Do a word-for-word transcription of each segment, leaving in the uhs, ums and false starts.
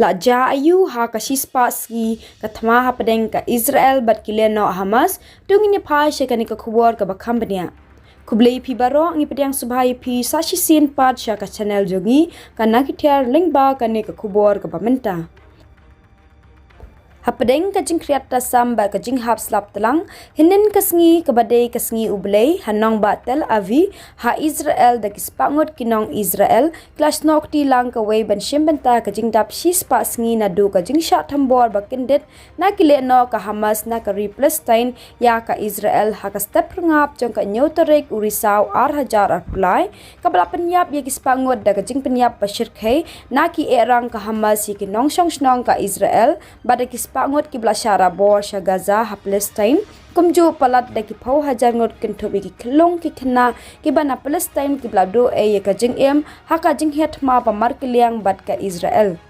La jia aïu ha ka shispah sngi ka thma hapdeng ka Israel bad ki lehnoh Hamas? To ngin ïa phai sha kane ka khubor kaba kham bniah. Khublei phi baroh, ngi pdiang sngewbha ïa phi sa shisien pat sha ka channel jong ngi ka Na Ki Thiar lyngba kane ka khubor kaba mynta. Hapdeng ka jingkhriat tasam bad ka jinghap slap tlang, hynnin ka sngi kaba dei ka sngi U Blei ha nongbah Tel Aviv ha Israel da ki spah ngut ki nong Israel ki la snoh kti lang kawei ban shim bynta ka jingdap shispah sngi naduh ka jingshah thombor ba kyndit na ki lehnoh ka Hamas na ka ri Palestine ïa ka Israel ha ka step phyrngap jong ka hynñiew tarik u Risaw ar hajar arphew lai, kaba la pynïap ïa ki spah ngut da ka jingpynïap ba shyrkhei na ki ehrang ka Hamas ïa ki nongshong shnong ka Israel bad da ki spah ngut kiba la shah rabor sha Gaza ha Palestine, kumjuh palat da ki phew hajar ngut kynthup ïa ki khyllung ki khynnah kiba na Palestine kiba la duh ei ïa ka jingim ha ka jinghiar thma ba markylliang bad ka Israel.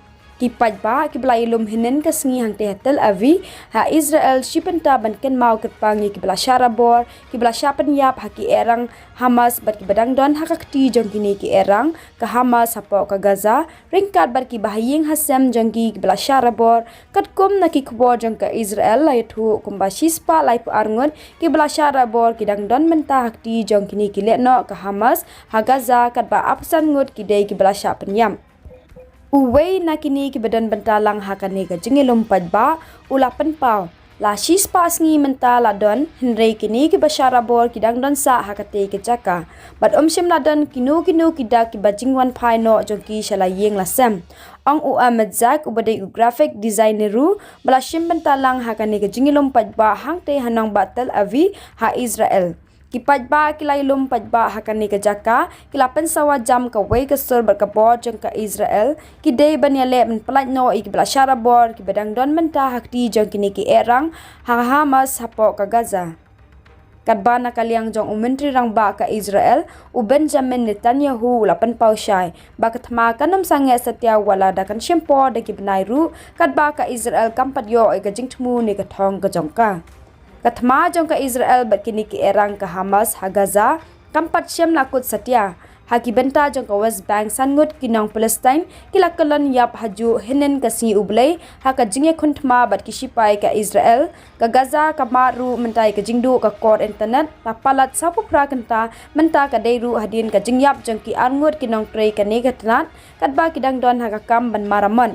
Ki paidbah kiba la ïalum hynnin ka sngi hangtei ha Tel Aviv ha Israel shi bynta ban kynmaw kyrpang ïa kiba la shah rabor, kiba la shah pynïap ha ki ehrang Hamas bad kiba dang don ha ka kti jong kine ki ehrang ka Hamas hapoh ka Gaza, ryngkat bad ki bahaïing hasem jong ki kiba la shah rabor. Katkum na ki khubor jong ka Israel, la ïathuh kumba shispah laiphew ar ngut kiba la shah rabor ki dang don mynta ha kti jong kine ki lehnoh ka Hamas ha Gaza, katba arphew san ngut ki dei kiba la shah pynïap. Uwei na kine kiba don bynta lang ha kane ka jingïalum paidbah u la pynpaw, la shispah sngi mynta la don, hynrei kine kiba shah rabor ki dang don sah ha katei ka jaka bad um shym la don kino kino ki dak kiba jingwan phai noh jong ki sha la ïing la sem, ong u Ahmed Zak uba dei u graphic designer ruh ba la shim bynta lang ha kane ka jingïalum paidbah hangtei ha nongbah Tel Aviv ha Israel. Ki paidbah ki la ïalum paidbah ha kane ka jaka ki la pynsawa jam kawei ka sur bad ka bor jong ka Israel, ki dei ban ïaleh ban pyllait noh ïa kiba la shah rabor kiba dang don mynta ha kti jong kine ki ehrang ha Hamas hapoh ka Gaza. Katba na ka liang jong u Myntri Rangbah ka Israel u Benjamin Netanyahu u la pynpaw shai ba ka thma kan ym sangeh satia wat la da kan shim por da ki bnai ruh, katba ka Israel kam pat ïoh ïa ka jingthmu ne ka thong ka jong ka. Ka thma jong ka Israel bad kine ki ehrang ka Hamas ha Gaza kam pat shym la kut satia. Ha ki bynta jong ka West Bank, san ngut ki nong Palestine ki la kyllon ïap hajuh hynnin ka sngi U Blei ha ka jingïakhun thma bad ki shipai ka Israel. Ka Gaza ka mad ruh mynta ïa ka jingduh ka kor internet, la palat sawphew phra kynta, mynta ka dei ruh hadien ka jingïap jong ki ar ngut ki nongtrei kane ka tnat, katba ki dang don ha ka kam ban maramot.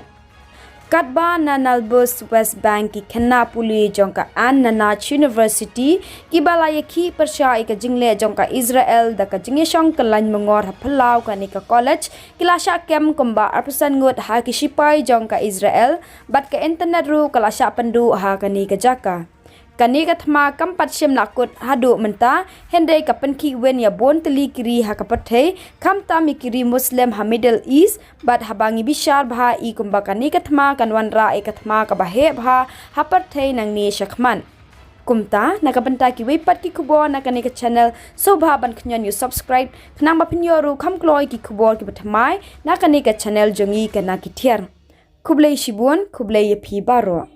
Katba na Nablus, West Bank, ki khynnah pule jong ka Al Nanaj University kiba la ïakhih pyrshah ïa ka jingleh jong ka Israel da ka jingïashong kyllaiñ myngor ha phyllaw kane ka college, ki la shah kem kumba arphew san ngut ha ki shipai jong ka Israel, bad ka internet ruh ka la shah pynduh ha kane ka jaka. Kane ka thma kam pat shym la kut haduh mynta, hynrei ka pynkhih win ïa bun tylli ki ri ha ka pyrthei, khamtam ïa ki ri Muslim ha Middle East, bad haba ngi bishar bha, i kumba kane ka thma kan wanrah ïa ka thma kaba heh bha ha pyrthei nangne shakhmat. Kumta, na ka bynta kiwei pat ki khubor na kane ka channel, sngewbha ban khñiot ïa u subscribe, khnang ba phin ïoh ruh kham kloi ki khubor kiba thymmai na kane ka channel jong ngi ka Na Ki Thiar. Khublei shibun, khublei ïa phi baroh.